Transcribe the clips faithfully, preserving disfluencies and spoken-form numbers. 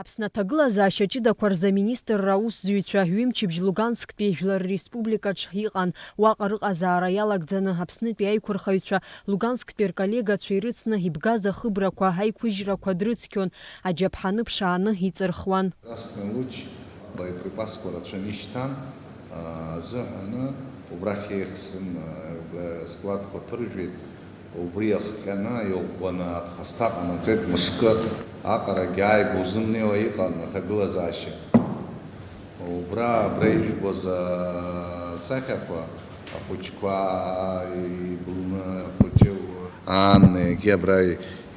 Аԥсны аҭагылазаашьа ҷыдақәа рзы аминистрра аусзуҩцәа ҩымчыбжь Лугансктәи Жәлар Республикаҿ иҟан. Уаҟа рыҟазаара иалагӡаны Аԥснытәи аиқәырхаҩцәа Лугансктәи рколлегацәа ирыцны ибгаз ахыбрақәа, аиқәыжьрақәа дрыцқьон, аџьаԥҳаны ԥшааны иҵырхуан. Красный луч боеприпасқәа рацәаны ишьҭан, азыҳәаны убрахь еихсын, складқәа ԥыржәеит. Убри иахҟьаны иӷәӷәаны аԥхасҭа ҟанаҵеит, мышкы аҟарагьы ааигәа узымнеиуа иҟан аҭагылазаашьа. Убра, абра ижәбоз асахьақәа, ахәыҷқәа ибылны, ахәыҷы ан, егьи абра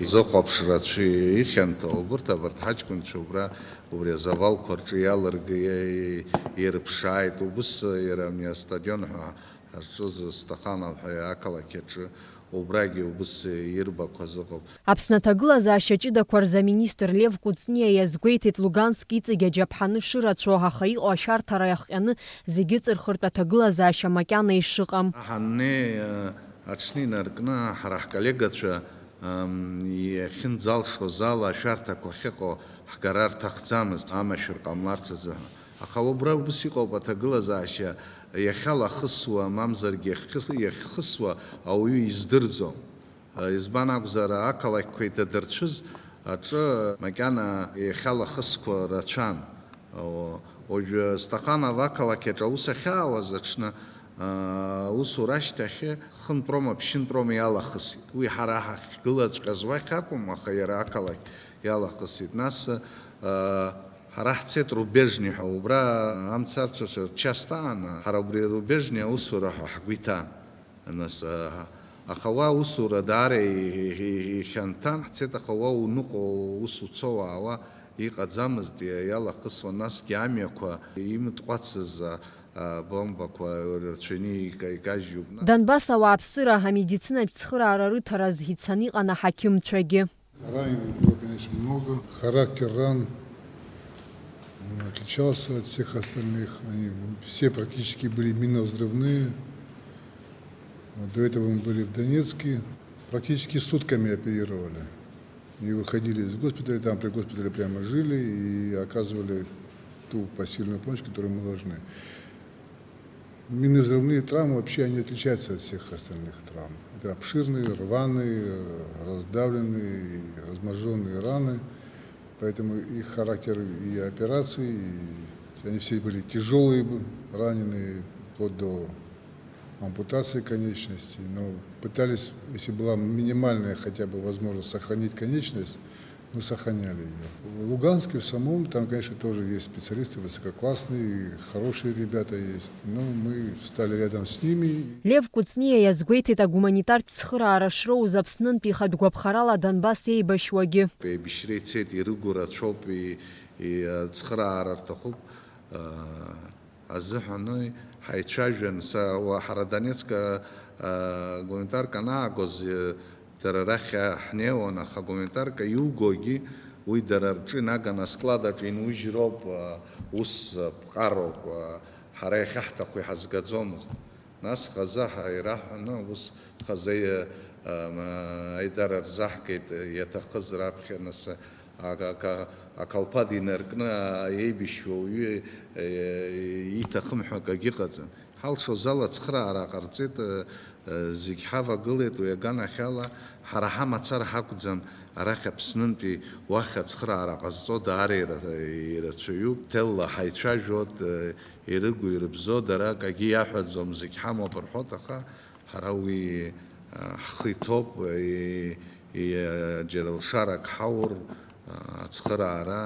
изыхәаԥшра аӡә ихьанҭа, убырҭ, абарҭ ҳаҷкәынцәа убра, убри азавалқәа рҿы иалырг-, ирԥшааит, убыс иара ами астадион ҳәа ҳазҿыз Стаханов ҳәа ақалақь аҿы, убрагьы убыс ирбақәаз ыҟоуп. Аԥсны аҭагылазаашьа ҷыдақәа рзы аминистр Лев Кәыҵниа иазгәеиҭеит, Луганск иҵегь аџьаԥҳаны шырацәоу, аха иҟоу ашәарҭара иахҟьаны зегьы ыҵырхыртә аҭагылазаашьа макьана ишыҟам. Ҳаннеи, аҽны инаркны ҳара ҳколлегацәа, ам, иахьынӡалшоз ала ашәарҭақәа ахьыҟоу ҳгара рҭахӡамызт, амашәыр ҟамларц азыҳәан. Аха убра убыс иҟоуп аҭагылазаашьа иахьалахысуа, мамзаргьы иахьхыс-, иахьхысуа ауаҩы издырӡом. Избан акәзар, ақалақьқәа иҭадырцәыз аҿы макьана иахьалахысқәа рацәан. О-, уажәы Стаханов ақалақь аҿы аус ахьаауаз аҽны, аа, аусура ашьҭахь хынтә роума, ԥшьынтә роума иалахысит. Уи ҳара ҳахьгылаҵәҟьаз уахь акәым, аха иара ақалақь иалахысит. Нас, аа, ҳара ҳцеит Рубежни ҳәа, убра амцарцәацәа рчаст ааны, ҳара убри Рубежни аусура ҳәа ҳгәы иҭан. Нас, а, аха уа аусура даара и-, и-, и-, ихьанҭан, ҳцеит, аха уа уныҟәо, ус уцо уаауа иҟаӡамызт, иа-, иалахысуан, насгьы амҩақәа имытҟәацыз, а, а, бомбақәа рацәаҩны ика-, икажьуп. Донбасс ауааԥсыра амедицинатә цхыраара рыҭараз ицаны иҟан аҳақьымцәагьы. Раненых было, конечно, много. Характер ран, м, отличался от всех остальных. Они все практически были миновзрывные. Вот до этого мы были в Донецке. Практически сутками оперировали. И выходили из госпиталя, там при госпитале прямо жили и оказывали ту посильную помощь, которую мы должны. Миновзрывные травмы вообще, они отличаются от всех остальных травм. Это обширные, рваные, раздавленные, разможжённые раны. Поэтому их характер и операции, и они все были тяжёлые, раненые, вплоть до ампутации конечностей. Но пытались, если была минимальная хотя бы возможность сохранить конечность, мы сохраняли её. В Луганске в самом, там, конечно, тоже есть специалисты высококлассные, хорошие ребята есть. Но мы встали рядом с ними. Лев Кәыҵниа иазгәеиҭеит, агуманитартә цхыраара шроуз Аԥснынтәи ихатә гәаԥхарала Донбасс еибашьуагьы. Еибашьра ицеит, ирыгу рацәоуп, и-, и-, ацхыраара рҭахуп. Азыҳәан ҳаицәажәан, са уа ҳара Донецк, а, гуманитарка анаагоз, э, дара рахь ҳнеиуан, аха гуманитарка иугогьы уи дара рҿы инаганы асклад аҿы инужьроуп, а, ус, а, ԥҟароуп, а, ҳара иахьаҳҭаху иҳазгаӡомызт. Нас хазы ҳа ираҳәаны, ус хазы, а, м, аидара рзаҳгеит, иаҭахыз раԥхьа, нас, Ак-, ак-, акалԥад инаркны еибашьуа уаҩы, э, иҭахым ҳәа акагьы ыҟаӡам. Ҳалшоз ала ацхыраара ҟарҵеит, э, э, зегь ҳавагылеит уи аганахьала, ҳара ҳамацара ҳакәӡам, арахь Аԥснынтәи уахь ацхыраара ҟазҵо даара ира-, ирацәаҩуп. Ҭелла ҳаицәажәоит, э, ирыгу, ирыбзо, дара акагьы иаҳәаӡом, зегь ҳамоуп рҳәоит, аха ҳара уи, э, ҳхы иҭоуп, э, И-, џьара лшарак ҳаур, а, ацхыраара,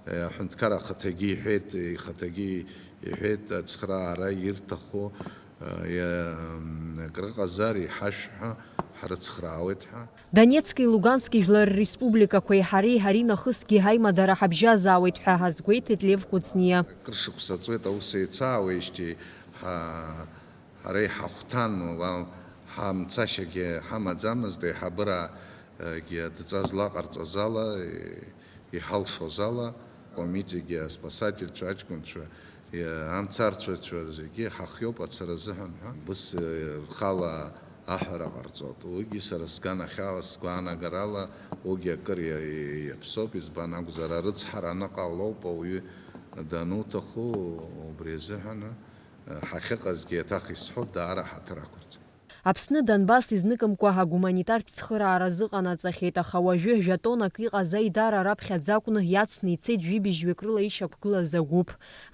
а, аҳәынҭқар ахаҭагьы иҳәеит, ихаҭагьы иҳәеит, ацхыраара ирҭаху, а, иа-, м, акрыҟазар иҳашәҳәа, ҳрыцхраауеит ҳәа. Донецки Лугански жәлар республикақәеи ҳареи ҳаринахысгьы ҳаимадара ҳабжьазаауеит ҳәа ҳазгәеиҭеит Лев Кәыҵниа. Акыр шықәса ҵуеит аус еицаауеижьҭеи ҳа-, Ҳара иҳахәҭан, уа ҳамцашьагьы ҳамаӡамызт, аиҳабыраагьы адҵа злаҟарҵаз ала, иҳалшоз ала, акомитетгьы, аспасательцәа, аҷкәынцәа, амцарцәацәа зегьы ҳахиоуп ацара азыҳәан ҳәа. Убыс рхала Аҳәара ҟарҵоит. Уигьы сара сганахьала, сгәаанагарала, уигьы акыр иа-, иаԥсоуп, избан акәзар, арыцҳара аныҟало ауп ауаҩы дануҭаху, убри азыҳәан, ҳахьыҟазгьы еиҭах исҳәоит, даара ҳаҭыр ақәырҵеит. Аԥсны Донбасс изныкымкәа агуманитартә цхыраара азыҟанаҵахьеит, аха уажәы жәа-тоннак иҟаз аидара раԥхьаӡа акәны иацны ицеит жәибжь-ҩык рыла ишьақәгылаз агәыԥ.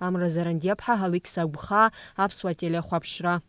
Амра Зарандиаԥҳа, Алықьса Агәхаа, Аԥсуа телехәаԥшра.